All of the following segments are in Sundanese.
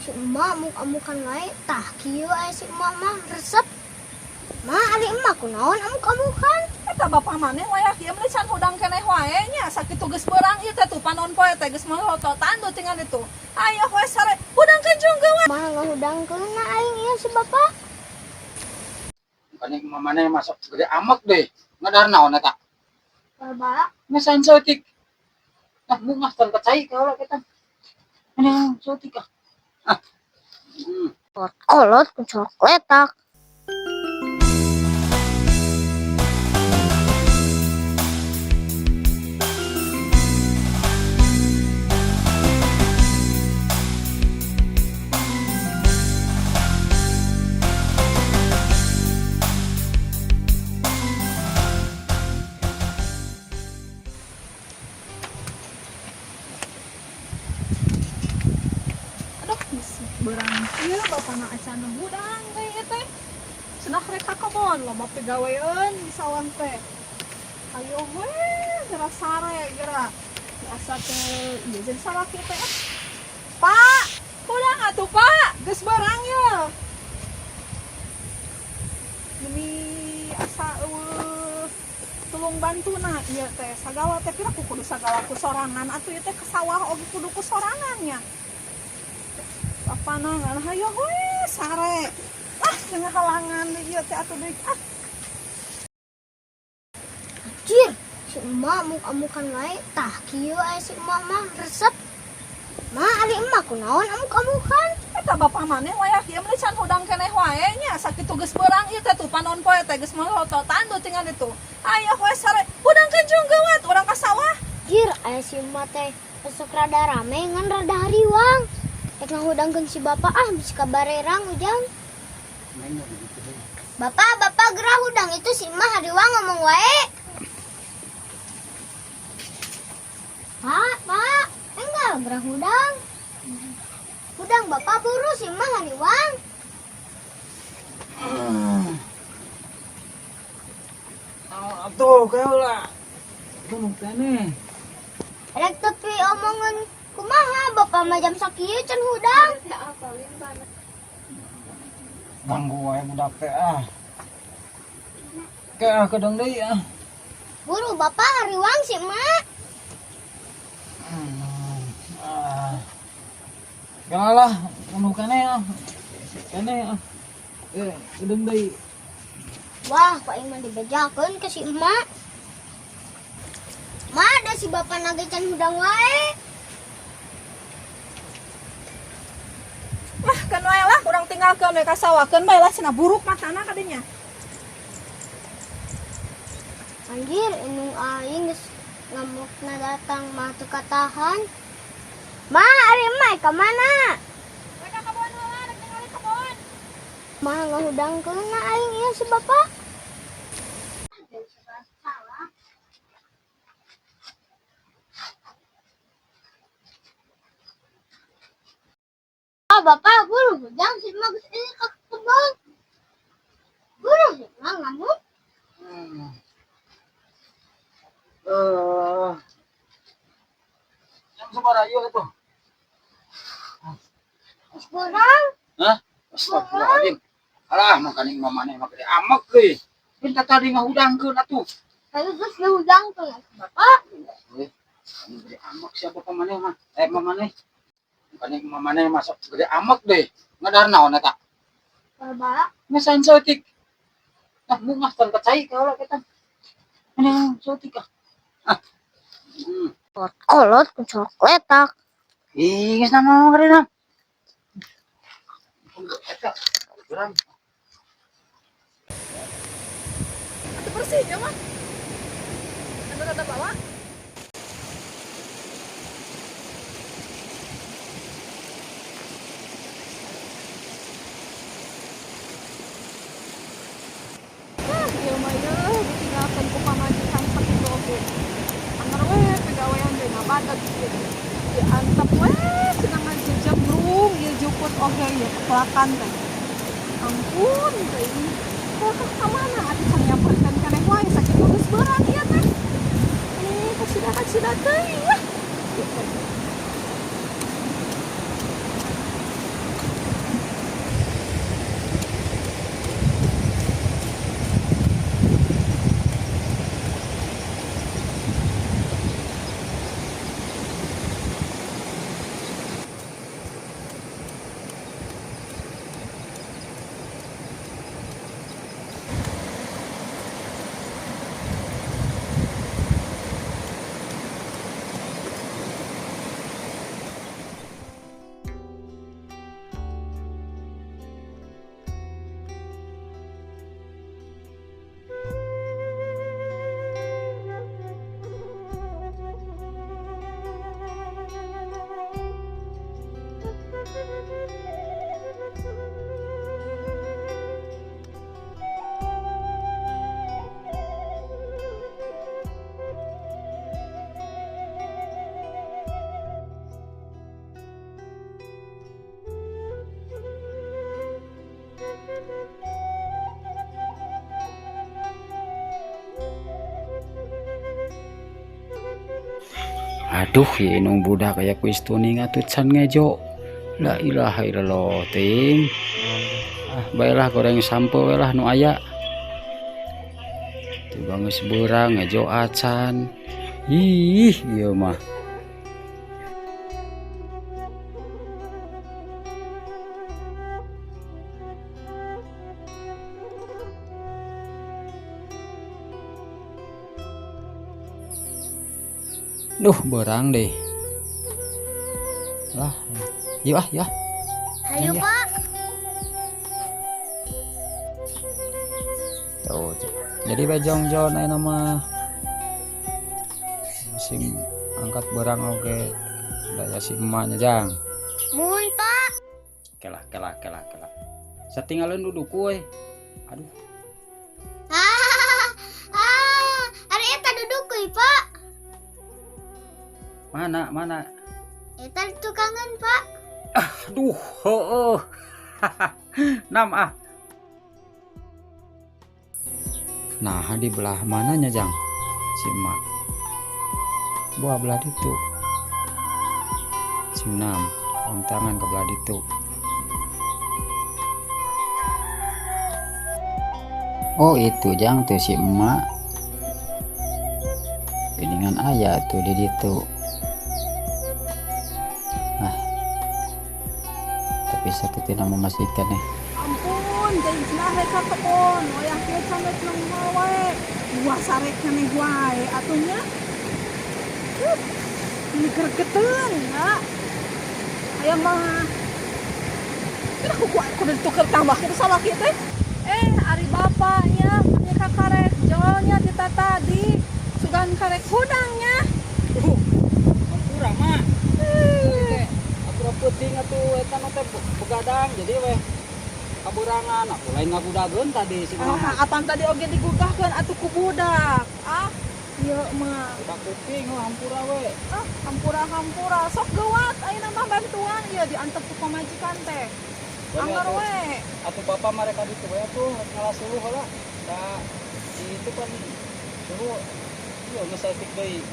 Si emak amuk-amukan wae, tah kieu aya si emak mah resep. Ma, ari emak kunaon amuk-amukan? Eta bapak maneh wayah kieu mah can hudang keneh wae nya, sakitu geus beurang ieu teh tuh panon poe teh geus melototan tuh tinggal itu. Ayo we sare, hudangkeun junggeun we. Mah ngahudangkeun aing ieu si bapak. Bukannya mamane masuk gede amek deh. Ngadar naon eta? Bapak, Ngesain saeutik. Ah, mungah tan kacai kalau kita. Ini saeutik ah. Ah. Hmm. Kolot ku cokletak. Aduh, geus beurang kieu bapana acan hudang teh ieu teh. Cenah rek ka kebon loba pigaweun di sawah teh. Ayo we geura sare geura. Biasa teh ieu jadi salaki teh. Ah. Pak, hudang atuh Pak, geus beurang ye. Ini asa eueuh tulung bantuna ieu teh sagala teh pira ku kudu sagala ku sorangan atuh ieu teh ke sawah oge kudu ku sorangan nya. Bapana ngan hayo we sare. Ah, jangan halangan ieu teh atuh deui ah. Anjir, si emak amuk-amukan wae, tah kieu aya si emak mah resep. Ma, ari emak kunaon amuk-amukan? Eta bapak maneh wayah kieu mah can hudang keneh wae nya, sakitu geus beurang ieu teh tuh panon poe teh geus melototan tuh tinggal itu. Ayo we sare, hudangkeun junggeun we urang ka sawah. Anjir, aya si emak teh esok rada rame ngan rada hariwang. Rek ngahudangkeun si bapak ah bisi kabarerang ujang. Bapak, bapak gerah hudang itu si emak hariwang ngomong wae. Pak, pak, enggak gerah hudang. Hudang bapak buru si emak hariwang. Atuh kaula. Gunung keneh. Rek tepi omongan kumaha bapak mah jam sakieu can hudang. Ganggu wae budak teh ah. Ke ah kedeng deui ah. Buru bapak hariwang si emak. Ah. Lah, gunung keneh ah. Keneh ah. Eh, kedeng deui. Wah, kok aing mah dibejakeun ke si emak. Ma, ada si bapak nage can hudang wae. Lah keun wae lah urang tinggalkeun we ka sawah keun bae lah cenah buruk matana kadinya. Anjir, indung aing geus ngamukna datang mah teu katahan. Ma, ari emak ka mana? Rek ka kebon heula, rek ningali kebon. Mah ngahudangkeun aing ieu si bapak. Ah, bapak buru hudang si emak geus ini ka kebon. Buru si emak ngamuk. Eh. Jam sabaraha ieu atuh? Geus beurang. Hah? Astagfirullahaladzim. Alah, makaning mamane mah gede amek euy. Minta tadi ngahudangkeun atuh. Tapi geus ngahudangkeun bapak. Eh, gede amek siapa pamaneh mah? Eh, mamane. Makaning mamane masuk gede amek deh. Ngadar naon eta? Bapak, Ngesain saeutik. Ah, mungah tan kacai kalau kita. Ini saeutik ah. Ah. Hmm. Kolot ku cokletak. Ih, geus nama karena. Eta, geram. Atuh bersih nya mah. Anu rada bawa. Ah, ieu mah ieu ditinggalkeun ku pamajikan sakitu oge. Anger we pegawean deui ngabadag ieu. Diantep we cenah ngajejebrung ieu jukut oge ieu kepelakan teh. Ampun teh. Kok ka mana atuh can nyamperkeun keneh wae sakitu geus beurang ieu teh. Ini kasida-kasida teuing lah. Ieu teh. Aduh, ya indung budak aya kuis tuning atuh can ngejo. La ilaha illallah ting. Ah, baelah goreng sampo we lah nu aya. Tuh geus beurang ngejo acan. Ih, ieu mah. Duh, berang deh. Lah, yuk ah, yuk ah. Ayo, Iya. Pak. Tuh, jadi bejong jon ayeuna mah. Musim angkat berang oge. Daya si emaknya jang. Muhun, Pak. Kelah, kelah, kelah, kelah. Satinggalin duduk we. Aduh. Ah, ari eta duduk kuy, Pak. Mana, mana? Eta tukangan, Pak. Aduh, heueuh. Nam ah. Nah, di belah mananya jang? Si emak. Buah belah ditu. Si nam, orang tangan ke belah ditu. Oh, itu jang tuh si emak. Geningan ayah tuh di ditu. Nah, tapi sakitin nama masih ikan nih. Ampun, jadi cenah ka kebon, wayah kieu sanes nang wae. Buah sarek keneh wae atuh nya. Ini gregeteun, ha. Aya mah. Kira ku kudu dituker tambah kitu sawah kieu teh. Ari bapaknya meni ka karek jolnya ti tadi. Sugan karek hudangnya. Hampura mah. Atuh peuting atuh eta mah teh begadang jadi weh kaburangan aku lain ngagudageun tadi si mama. Ah, apaan tadi oge digugahkeun atuh ku budak. Ah, ieu mah. Budak kuping oh hampura we. Ah, hampura-hampura sok geuwat ayeuna mah bantuan ieu diantep ku pamajikan teh. Anggar we. Atuh bapak mereka ditu we atuh rek ngalah suluh heula. Da itu kan suluh ieu geus saeutik deui.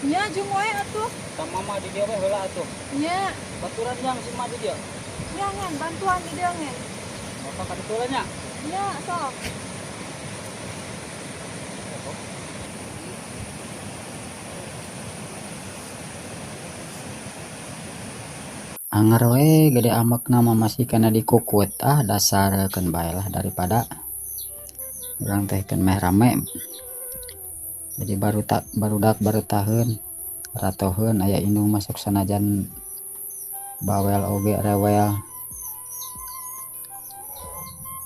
Nya jung we atuh. Ka mama di dieu we heula atuh. Nya. Baturan jang si mah di dieu. Nya ngan bantuan di dieu ngan. Bapak ka ditu nya. Nya sok. Anger we gede amakna mah masih kana dikukut. Ah, dasar keun bae lah daripada urang teh keun meh rame. Jadi baru tak barudak baru taheun ratoheun aya indung masuk sanajan bawel oge rewel.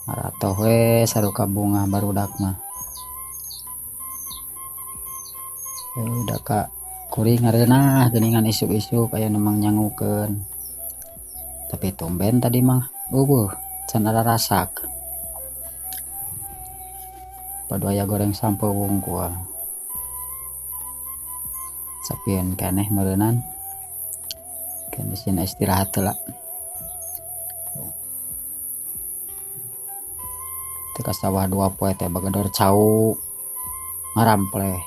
Ratoh we saruka bunga barudak mah. Udah ka kuring ngareunah geuningan isuk-isuk aya nu mang nyangukeun. Tapi tumben tadi mah eueuh can ada rasak. Padu aya goreng sampo wungkul. Sapieun keneh meureunan. Keun sieun istirahat heula. Teu ka sawah 2 poe teh bagedor cau ngarampleh.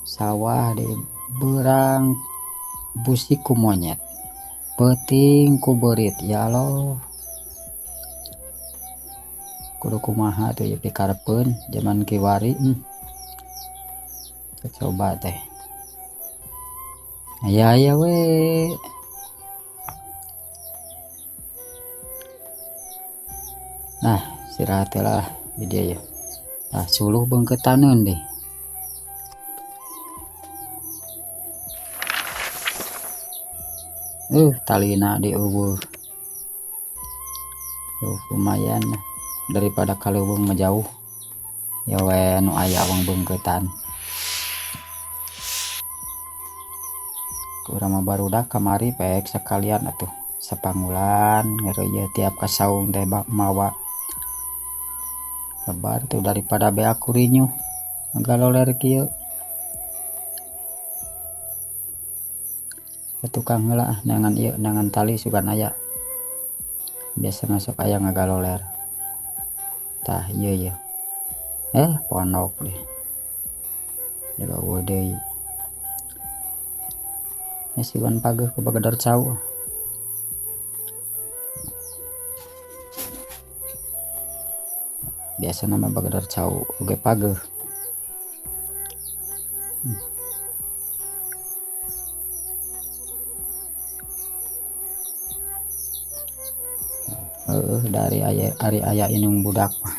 Sawah di beurang busi ku monyet, peuting ku beurit, ya Allah. Kudu kumaha tuh ieu pikarepeun jaman kiwari. Coba teh. Aya aya we. Nah, istirahat lah di dia ya. Nah, suluh beungkeutaneun deh. Talina dieuweuh. Tuh lumayan daripada kaleuweung mah jauh. Ya we nu aya wong beungkeutan. Urang mah barudak kamari pek sakalian atuh sapangulan ngareuyeut tiap ka saung teh mawa lebar tuh daripada beak kurinyuh ngagaloler kieu. Tukang heula ah neangan ieu, neangan tali sugan aya. Biasa masuk aya ngagaloler. Tah ieu ieu. Pondok deh. Jaga eueuh deui. Ya sugan pageuh ku bagedor cau. Biasa nama bagedor cau oge pageuh. Dari aya, ari aya inung budak mah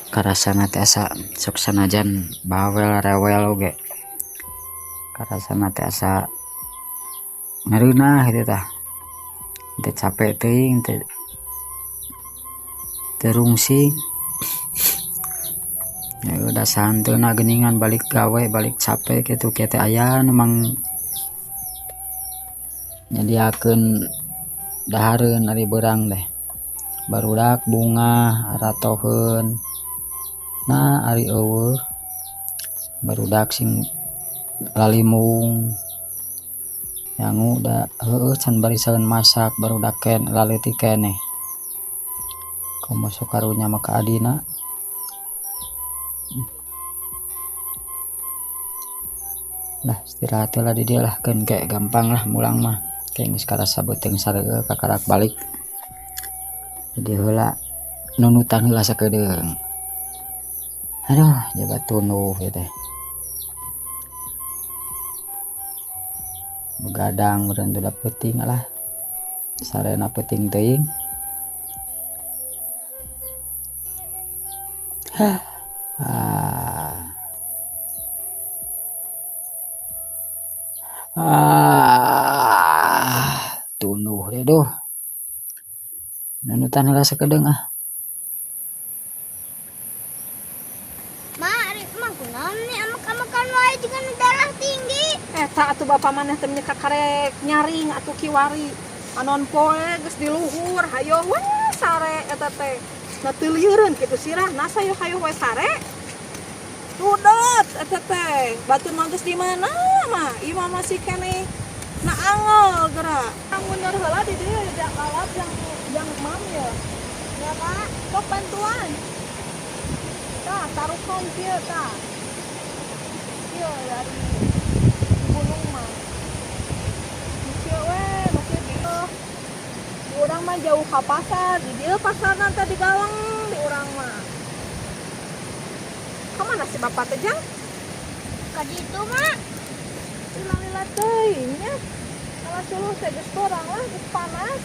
karasana teh asa sok sanajan bawel rewel oge karasana teh asa ngareunah kitu tah, teu capek teuing, teu rungsing. Ya udah santeuna geuningan balik gawe balik capek kitu kieu teh aya nu mang nyadiakeun dahareun ari beurang teh. Barudak bungah aratoheun. Nah ari eueuh barudak sing lalimung nyangu da heueuh can barisaeun masak barudak ken laleutik keneh. Komo sok karunya mah ka adina. Lah istirahat heula di dieu lah keun ke gampang lah mulang mah. Kayak geus karasa beuteung sareueuh kakarak balik. Jadi heula nunutan heula sakedeung. Aduh, jaga tunduh ieu teh. Begadang meureun teh da peuting lah. Sarena peuting teuing. Hah. Ah. Ah, tunduh deh duh. Nunutan heula sakedeung ah. Ma, ari mah kunaon nih amek-amekan wae jeung darah tinggi. Eta atuh bapa maneh teh nya kakarek nyaring atuh kiwari. Anon poe geus di luhur, hayo we sare eta teh. Na teu lieureun kitu sirah, na sayo hayo we sare. Rudet eta teh. Batur mah geus di mana mah? Ieu mah masih keneh na angel geura. Mundur heula di dieu ya alat yang mam ya. Ya, Pak. Sok bantuan. Tah, tarukan kieu tah. Kieu dari gunung mah. Nu kieu we, nu kieu dieu. Di urang mah jauh ka pasar, di dieu pasarna teh di Galeng di urang mah. Ka mana si bapak teh, Jang? Ka ditu, Mak. Lila-lila teuing nya. Kalau suluh teh geus korang lah, geus panas.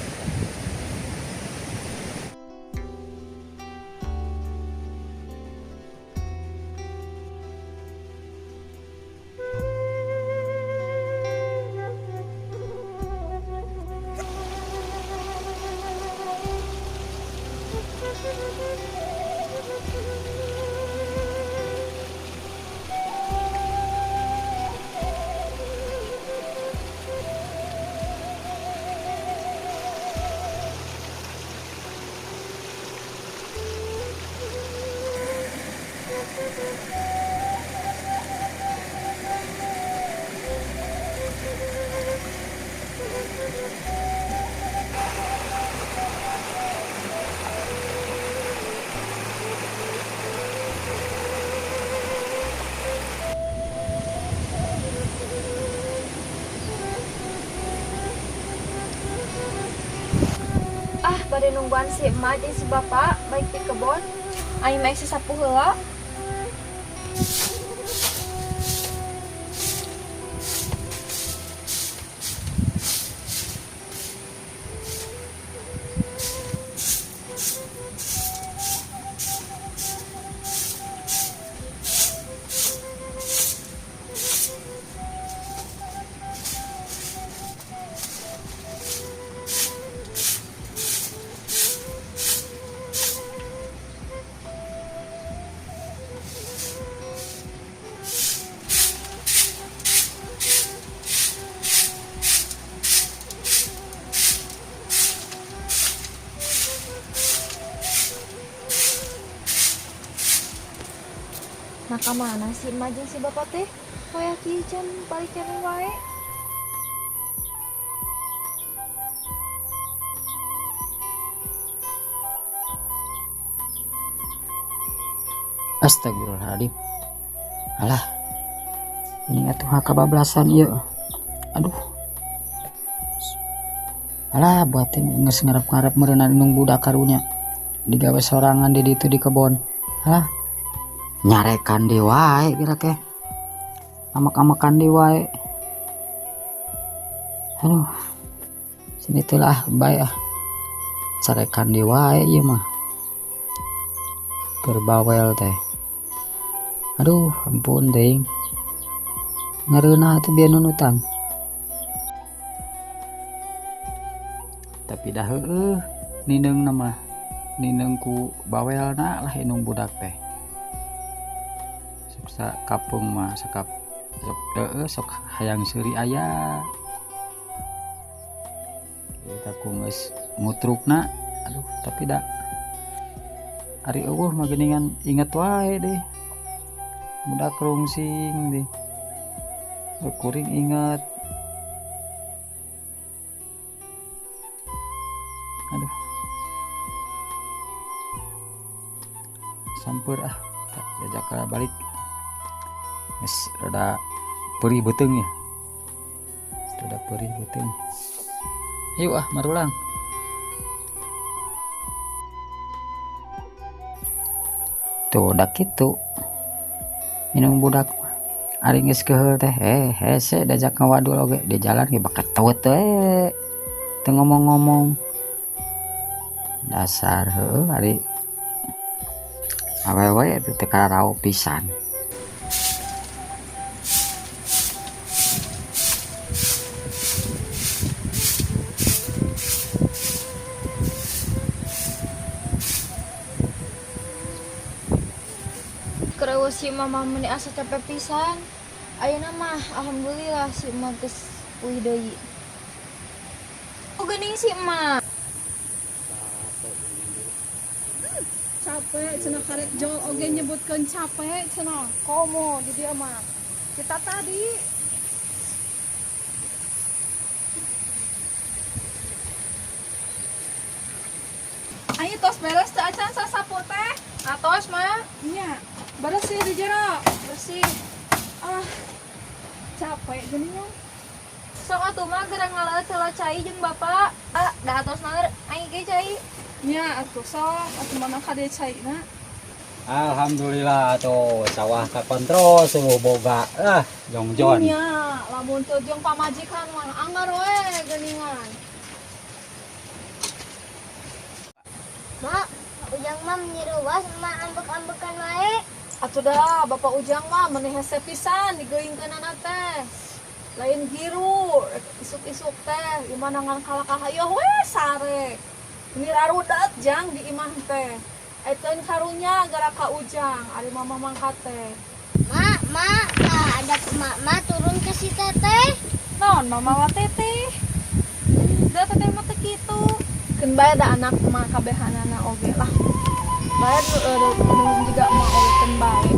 Ah, bade nungguan si emak jeung si bapak baik di kebon. Aing mah sasapu heula. Nah ka mana si emak jeung si bapak teh? Wayah kieu can balik keneh wae. Astagfirullahaladzim. Alah. Ini atuh kabablasan ieu. Aduh. Alah buatin geus ngarep-ngarep meureunnan indung budak karunya. Digawe sorangan di ditu di kebon. Alah. Nyarekan deui wae geura teh. Amek-amekan deui wae. Aduh. Sini teh lah bae ah. Carekan deui wae ieu mah. Keur bawel teh. Aduh, ampun teuing. Ngareunah atuh bieu nunutan. Tapi dah heueuh nineungna mah. Nineung ku bawelna lah indung budak teh. Sok sakapeung mah sakap sok heueuh sok hayang seuri aya. Eta ku geus ngutrukna. Aduh, tapi da ari eueuh mah geuningan inget wae deh. Budak rungsing deh. Kuring inget. Aduh. Samper ah, tak jajak balik. Geus rada perih beuteung ya. Rada perih beuteung. Yuk ah marulang. Tuh dak kitu. Minum budak mah. Ari geus keheul teh hese dajak ngawadul oge di jalan ge baketut we. Teu ngomong-ngomong. Dasar heueuh ari awewe teh teu kararao pisan. Keur si mama meni asa capek pisan. Ayeuna mah alhamdulillah si emak geus pulih deui. Oh geuning si emak. Capek cenah karek jol oge nyebutkeun capek cenah. Komo di dieu mah. Kita tadi Ayo tos beres teu acan sasapu teh. Atos mah. Nya, beresih di jero. Bersih. Ah, capek geuningan. Sok atuh mah geura ngaleueut heula cai jeung bapak. Ah, da atos mah aing ge cai. Nya atuh sok atuh mana kade caina. Alhamdulillah tuh sawah kakontrol suluh boga ah jongjon. Nya, lamun teu jeung pamajikan mah anggar we geuningan. Mak, Ujang mah nyiruas emak ambek-ambekan wae. Atuh dah Bapak Ujang mah meni hese pisan digeungkeunana teh. Lain giru isuk-isuk teh imah ngan kalakah hayoh we sare. Ini rarudat jang di imah teh. Eteun karunya gara ka Ujang ari mama mangkat teh. Mak, mak, tah ada emak mah turun ke si teteh. Naon mama wa teteh? Da teteh mah teu kitu. Keun bae da anak mah kabehanana oge lah. Bae nu juga mah oge keun bae.